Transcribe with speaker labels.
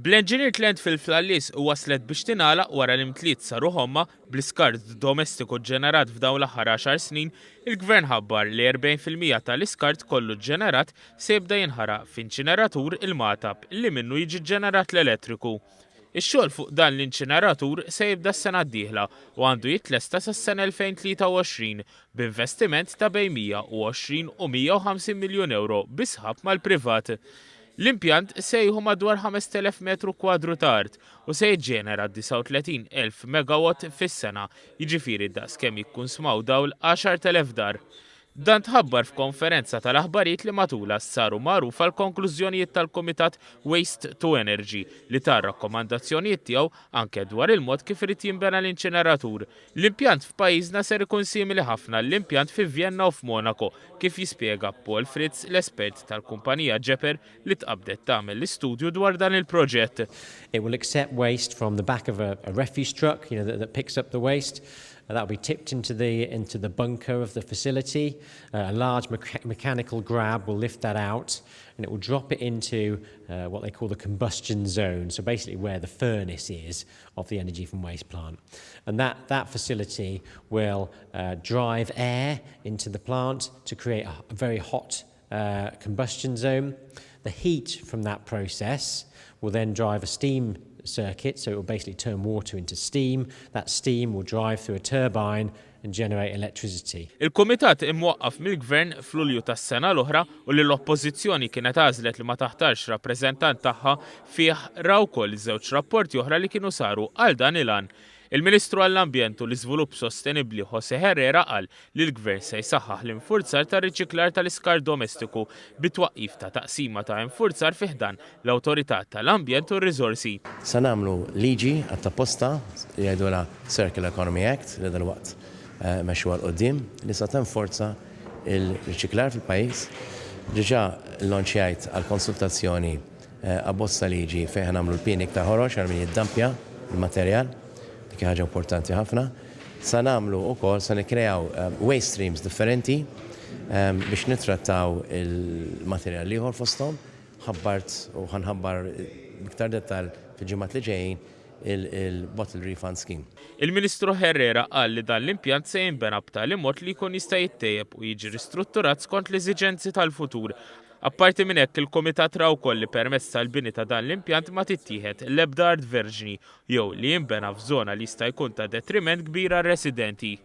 Speaker 1: Bl-engineered landfill fl-Għallies waslet biex tingħalaq wara li mtliet sa ruħ ommha bl-iskart domestiku ġġenerat f'dawn l-aħħar għaxar snin, il-Gvern ħabbar li 40% tal-iskart kollu ġġenerat se jibda jinħaraq f'inċineratur il-Magħtab li minnu jiġi ġġenerat l-elettriku. Ix-xogħol fuq dan l-inċineratur se jibda s-sena d-dieħla u għandu jitlesta sas-sena 2023 b'investiment ta' bejn 120 u 150 miljun ewro bi sħab mal-privat. L-impjant se jieħu madwar 5,000 metru kwadru ta' art u se jiġġenera 39,000 megawatt fis-sena, jiġifieri daqs kemm jikkunsmaw dawl 10,000 dar. Dan tħabbar f'konferenza tal-aħbarijiet li matulha saru magħrufa l-konklużjonijiet tal-Kumitat Waste to Energy li ta r-rakkomandazzjonijiet tiegħu anke dwar il-mod kif irid jinbena l-inċineratur. L-impjant f'pajjiżna ser ikun simili ħafna għall-impjant fi Vjenna u f'Monaco, kif jispjega Paul Fritz, l-espert tal-kumpanija Ġeper li tqabbdet tagħmel l-istudju dwar dan il-proġett.
Speaker 2: It will accept waste from the back of a refuse truck, that picks up the waste. That will be tipped into the bunker of the facility. A large mechanical grab will lift that out and it will drop it into what they call the combustion zone, so basically where the furnace is of the energy from waste plant. And that facility will drive air into the plant to create a very hot combustion zone. The heat from that process will then drive a steam circuit, so it will basically turn water into steam. That steam will drive through a turbine and generate electricity.
Speaker 1: Il-Kumitat imwaqqaf mill-Gvern f'Lulju tas-sena l-oħra u li l-Oppożizzjoni kienet għażlet li ma taħtarx rappreżentant tagħha fih ra wkoll żewġ rapporti oħra li kienu saru għal dan il-għan. Il-Ministru għall-Ambjent u l-Iżvilupp Sostenibbli Jose Herrera qal li l-Gvern se jsaħħaħ l-infurzar tar-riċiklar tal-iskart domestiku bit-twaqqif ta' taqsima ta' infurzar fi ħdan l-Awtorità tal-Ambjent u r-Riżorsi.
Speaker 3: Se nagħmlu liġi apposta li jgħidulha Circular Economy Act li dalwaqt mexxuha 'l quddiem li sa tenforza il-riċiklar fil-pajjiż. Diġà launchjajt għal konsultazzjoni abbozz ta' liġi fejn nagħmlu l-pieni iktar ħorox għal min jiddampja il-materjal, dik ħaġa importanti ħafna. Sa nagħmlu wkoll sa nikkreaw waste streams differenti biex nitrattaw il-materjal l-ieħor fosthom. Ħabbart u ħa nħabbar b'iktar dettal fil-ġimgħat li ġejjin il-Bottle Refund Scheme.
Speaker 1: Il-Ministru Herrera qal li dan l-impjant se jinbena b'tali mod li jkun jista' jittejjeb u jiġi ristrutturat skont l-eżiġenzi tal-futur. Apparti minn hekk, il-Kumitat ra wkoll li permezz tal-bini ta' dan l-impjant ma tittieħed l-ebda art verġni jew li jinbena f'żona li jista' jkun ta' detriment kbir għar-residenti.